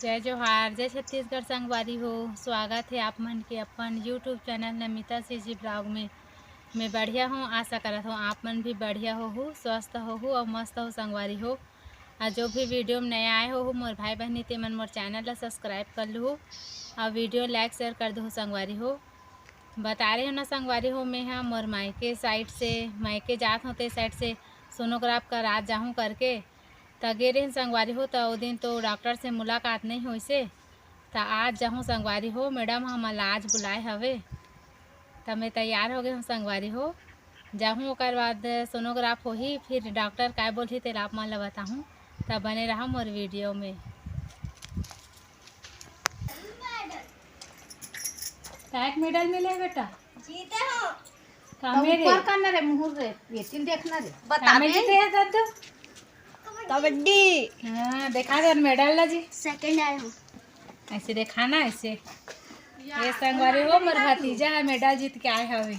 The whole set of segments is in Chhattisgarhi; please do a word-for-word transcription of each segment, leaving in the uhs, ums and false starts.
जय जोहार, जय छत्तीसगढ़ संगवारी हो। स्वागत हे आप मन के अपन YouTube channel Namita CG blog में। मैं बढ़िया हूँ, आशा करत हूँ आप मन भी बढ़िया होहू, स्वस्थ होहू अउ मस्त हो संगवारी हो। अउ जो भी वीडियो में नया आए होहू मोर भाई बहिनी, ते मन मोर चैनल ला सब्सक्राइब कर लूहू अउ वीडियो लाइक शेयर कर दूहू संगवारी हो। बता रहे हो ना संगवारी हो, मैं हा मोर मायके साइड से, मायके जात हों ते साइड से सोनोग्राफ करात जाहूँ करके। त गे रहेन संगवारी हो, त ओ दिन तो डॉक्टर से मुलाकात नहीं होइसे। त आज जाहूँ संगवारी हो, मैडम हमन ला आज बुलाए हवे। त मैं तैयार हो गए हूँ संगवारी हो, जाहूँ ओकर बाद सोनोग्राफ होही, फिर डॉक्टर काय बोलही तेला आप मन ला बताहूँ। त बने रहा मोर वीडियो में। काय के मेडल मिले बेटा? जीते हो। का तो मेरे? ऊपर करना रे, मुहूर रे, ये चिल देखना रे। बता का मेरे दे। जीते है दादू? कबड्डी। हाँ, देखा दे मेडल ला जी। सेकंड आए हो। ऐसे देखा ना, ऐसे। ये संगवारी हो, मोर भतीजा है, मेडल जीत के आए हवे।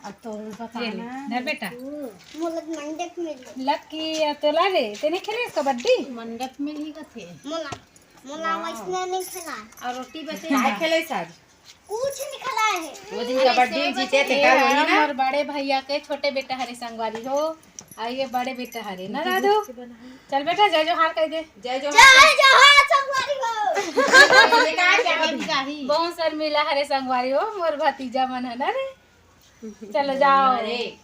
अब तो ये ले, बताना। धर बेटा। मोला मंडप मिले। लकी, अब तोला रे, तेने खेले कबड्डी? मंडप में ही कथे। मोला, मोला वाह। वैसने नहीं खेला। और रोटी बचे काय हैं। खेले साज? कुछ नहीं खेला है। वो दिन कबड्डी जीते थे, ये कल वही ना? और बड़े भैया के छोटे बेटा हरे संगवारी हो, और ये बड़े बेटा हरे ना दादू। चल बेटा, जय जोहार कह दे। जय जोहार। जय जोहार संगवारी हो। ये का क्या? बहुत शर्मीला हरे संगवारी हो, मोर भतीजा मन है ना रे। चलो जाओ। अरे।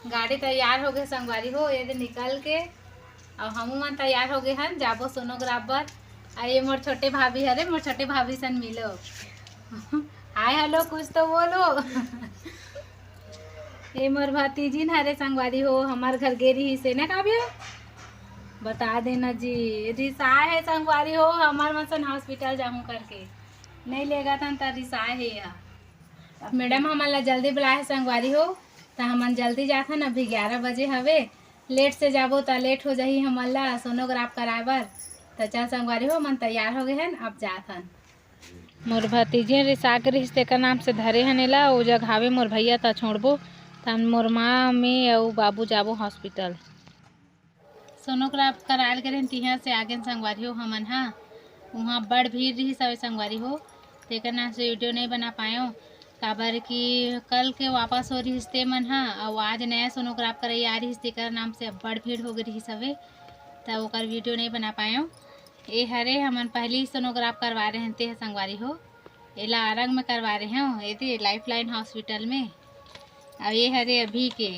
गाड़ी तैयार हो गए संगवारी हो, ये दे निकल के। अब हमू मन तैयार हो गए हन, जाबो सोनोग्राफ बर। आ ये मोर छोटे भाभी हरे, मोर छोटे भाभी सन मिलो। हाय हेलो कुछ तो बोलो। ये मोर भतीजिन हरे संगवारी हो, हमार घर गे रही से ना काव्य? बता देना जी, रिसाए है संगवारी हो, हमार मन सन हॉस्पिटल जाहूँ करके। नहीं लेगा तन त रिसाए है या। मैडम हमन ला जल्दी बुलाए हे संगवारी हो, त हमन जल्दी जाथन। अभी ग्यारह बजे हवे, लेट से जाबो त लेट हो जाही हमन ला सोनोग्राफ कराए बर। त चल संगवारी हो, हमन तैयार हो गए हन, अब जाथन। मोर भतीजिन रिसा के रिहिस, तेकर नाम से धरे हन एला। ओ जग हावे मोर भैया, त छोड़बो, त मोर माँ, मैं अउ बाबू जाबो हॉस्पिटल। सोनोग्राफ करायल के रहिन, तिहां से आगेन संगवारी हो हमन हा। उहाँ बड़ भीड़ रिहिस हवे संगवारी हो, तेकर नाम से वीडियो नहीं बना पाएव, काबर कि कल के वापस हो रिहिस ते मन हा, अउ आज नया सोनोग्राफ करइया आ रिहिस, तेकर नाम से अब्बड़ भीड़ हो गे रिहिस हवे, त ओकर वीडियो नहीं बना पाएव। ए हरे हमन पहली सोनोग्राफ करवा रहे हन, ते ह संगवारी हो, एला आरंग में करवा रहे हव, एदे लाइफलाइन हॉस्पिटल में। अउ ए हरे अभी के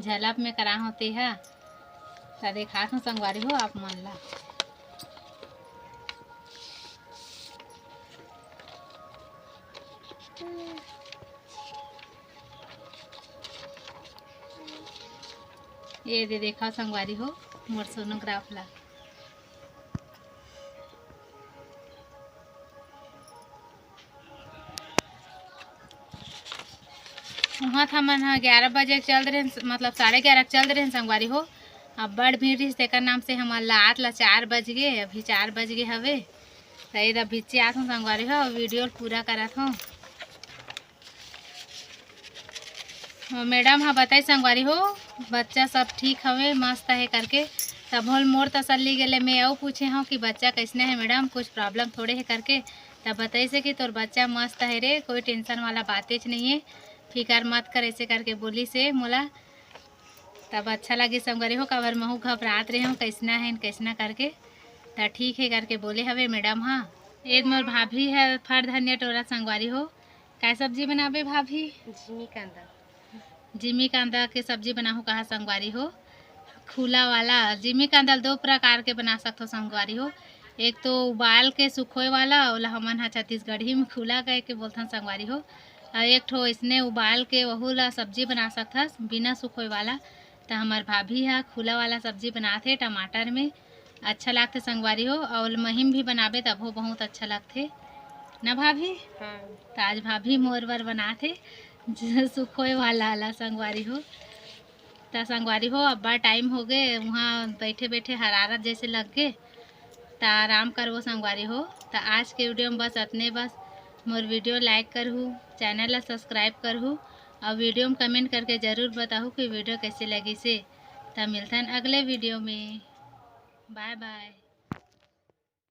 झलप में करा हों ते ह। त देखात हूँ संगवारी हो आप मन ला। ये दे देखा संगवारी हो मोर सोनोग्राफ ला। उहाँ त हमन ह ग्यारह बजे के चल रहे, मतलब साढ़े ग्यारह के चल रहे संगवारी हो। अब्बड़ भीड़ रहिस, तेकर नाम से हमन ला आत ला चार बज गे, अभी चार बज गे हवे। त एदा बिच्चे आत हूँ संगवारी हो, वीडियो ल पूरा करत हूँ। मैडम ह बताई संगवारी हो, बच्चा सब ठीक हवे, मस्त हे करके। तब होल मोर तसल्ली गेले, मैं अउ पूछे हूँ कि बच्चा कैसने हे मैडम, कुछ प्रॉब्लम थोड़े हे करके। तब बताइसे कि तोर बच्चा मस्त हे रे, कोई टेंशन वाला बातेच नहीं है, फिकर मत कर, ऐसे करके बोलिस हे मोला। तब अच्छा लगिस संगवारी हो, काबर महू घबरात रहे हूँ कैसना हे कैसना करके। त ठीक हे करके बोले हवे मैडम ह। ए मोर भाभी ह फर धनिया टोरा संगवारी हो। काय सब्जी बनाबे भाभी? जिमी कांदा। जिमी कांदा के सब्जी बनाहूँ कहा संगवारी हो। खुला वाला जिमी कांदा ल दो प्रकार के बना सकथो संगवारी हो। एक तो उबाल के सुखोए वाला, ओला हमन ह छत्तीसगढ़ी में खुला कह के बोलथन संगवारी हो। अउ एक ठो इसने उबाल के वहू ला सब्जी बना सकथस बिना सुखोए वाला। त हमर भाभी ह खुला वाला सब्जी बनाथे टमाटर में, अच्छा लागथे संगवारी हो। अउ महीम भी बनाबे तभो बहुत अच्छा लागथे ना भाभी? हाँ। त आज भाभी मोर बर बनाथे सुखोए वाला ला संगवारी हो। त संगवारी हो, अब्बड़ टाइम हो गे, उहाँ बैठे बैठे हरारत जैसे लग गे, त आराम करबो संगवारी हो। त आज के वीडियो में बस अतने बस। मोर वीडियो लाइक करहू, चैनल ला सब्सक्राइब करहू, अउ वीडियो में कमेंट करके जरूर बताहू कि वीडियो कैसे लगिस हे। त मिलथन अगले वीडियो में, बाय बाय।